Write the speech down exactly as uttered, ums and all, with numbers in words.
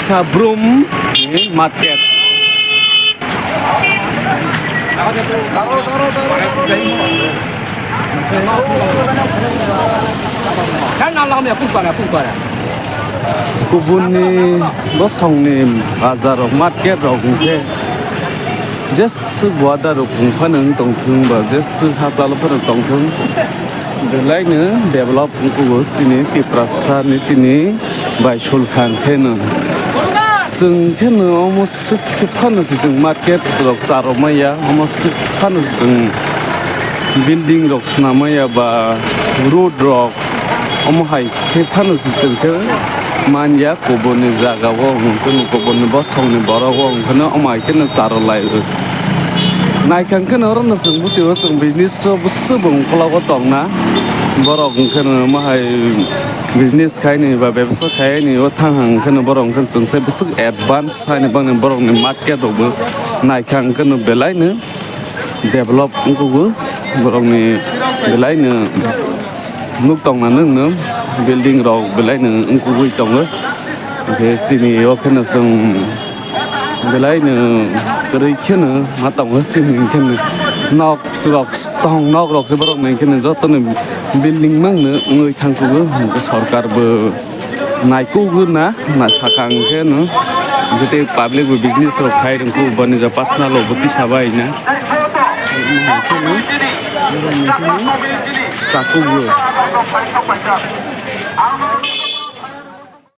Sabrum ni market. Kubunni bosongni bazar rok, market rok hwnkhe jeswk border rok wng phano wng tongthung ba jeswk hachalo phano tongthung, belaino develop wngkukgo chini Tiprasa ni chini bai sulkha hwnkhe no. Chwng khe no omo swk khe phano se chwng market rok charwk maya, omo swk phano se chwng building rok swnam maya ba road rok, omo hai khe phano se chwng khe manya kubuni jaga o hwnkhe no kubuni bosongni borok o hwnkhe no omo hai khe no charwk lai o. Naikha hwnkhe no oro no chwng bwswi o chwng business o bwswk bo ungkologo tongna borok hwnkhe no omo hai business khaini ba bebsa khaini o thang hang kheno borok hwnkhe chwng se bwswk advance haini bangni borokni market rokbo naikha hwnkhe no belaino develop wngkugo borokni belaino nuk tongna nwngno building rok belaino wngkugwi tongo hwnkhe chini o kheno chwng. Belai no kwrwi kheno ma tongo sini hwnkhe no nok rok tong nok rok se borok ni hwnkhe no joto no building mang no wngwi thang kugo hwnkhe sorkar bo naikugwi na na saka hwnkhe no hwnkhe tei public bo business rok khai rwngkhu boni ja personal rok bo tisa bai na. Chakugo.